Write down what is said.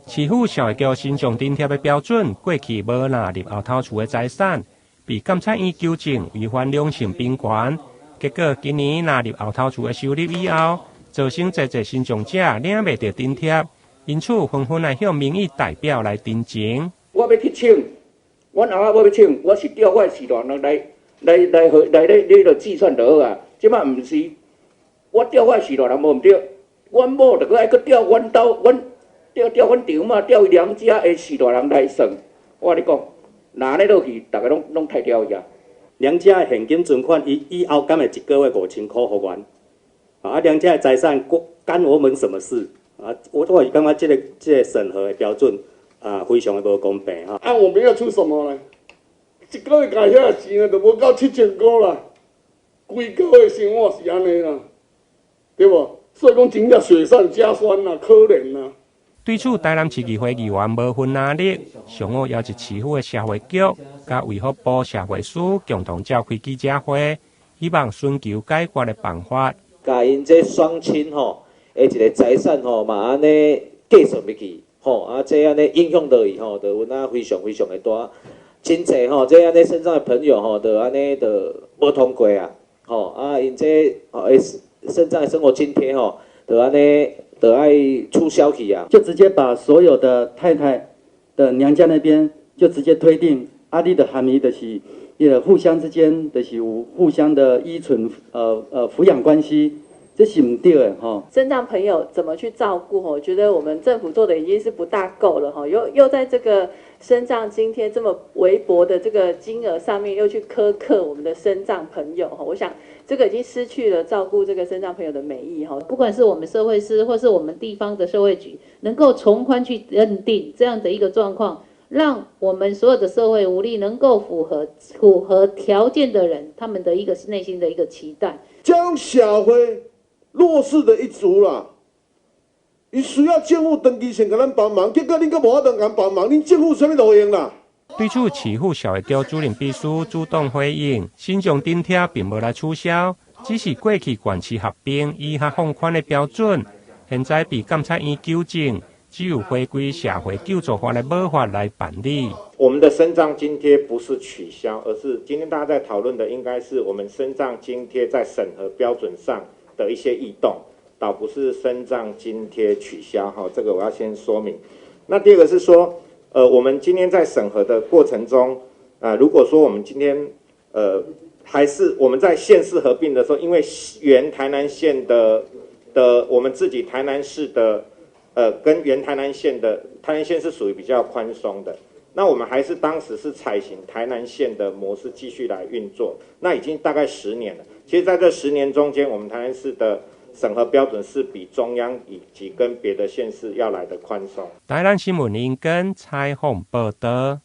市府社會局身障津貼的標準，過去無納入後頭厝的財產，被監察院糾正違反兩性平權。結果今年納入後頭厝的收入以後，造成濟濟身障者領袂著津貼，因此紛紛來向民意代表來陳情。我欲去請，阮翁仔我欲請，我是調我的序大人來來來來咧咧落計算就好啊。這擺毋是，我調我的序大人無毋對，阮某就閣愛閣調阮兜，阮調調阮丈母，調伊娘家的序大人來算。我共你講，若按呢落去，逐家攏攏刣掉去啊。娘家的現金存款，伊以後敢會一個月5000箍予阮？啊，娘家的財產干我們什麼事？啊，我是感覺這個審核的標準啊，非常的無公平哈。啊，我們要出什麼呢？一個月共遐錢呢，就無夠7000箍啦。規個月生活是按呢啦，對無？所以講真正雪上加霜啦，可憐啦。對此，台南市議會議員無分藍綠，上午邀集市府的社會局佮衛福部社會司共同召開記者會，希望尋求解決的辦法。共𪜶這雙親吼，的一個財產吼嘛按呢計算入去吼，啊，這按呢影響落去吼，就有影非常非常的大。真濟吼，這按呢身障的朋友吼，就按呢就無通過啊，吼啊，𪜶這吼身障的生活津貼吼，就按呢就愛取消去啊。就直接把所有的太太的娘家那邊就直接推定啊你著含伊就是，彼个互相之間就是有互相的依存，撫養關係，這是毋對的吼。身障朋友怎麼去照顧？我覺得我們政府做的已經是不大夠了哈，又在這個身障津貼這麼微薄的這個金額上面，又去苛刻我們的身障朋友哈。我想這個已經失去了照顧這個身障朋友的美意哈。不管是我們社會司或是我們地方的社會局，能夠從寬去認定這樣的一個狀況，讓我們所有的社會福利能夠符合條件的人，他們的一個內心的一個期待。將社會弱勢的一族啦，伊需要政府長期性共咱幫忙，結果恁閣無法度共咱幫忙，恁政府啥物路用啦？對此，市府社會局主任秘書主動回應，身障津貼並無來取消，只是過去縣市合併以較放寬的標準，現在被監察院糾正，只有回歸社會救助法的母法來辦理。我們的身障津貼不是取消，而是今天大家在討論的，應該是我們身障津貼在審核標準上的一些異動，倒不是身障津貼取消。哈，這個我要先說明。那第二個是說，我們今天在審核的過程中，如果說我們今天，還是我們在縣市合併的時候，因為原台南縣的我們自己台南市的，跟原台南縣的台南縣是屬於比較寬鬆的，那我們還是當時是採行台南縣的模式繼續來運作，那已經大概十年了。其實在這十年中間，我們台南市的審核標準是比中央以及跟別的縣市要來的寬鬆。台南新聞林根採訪報道。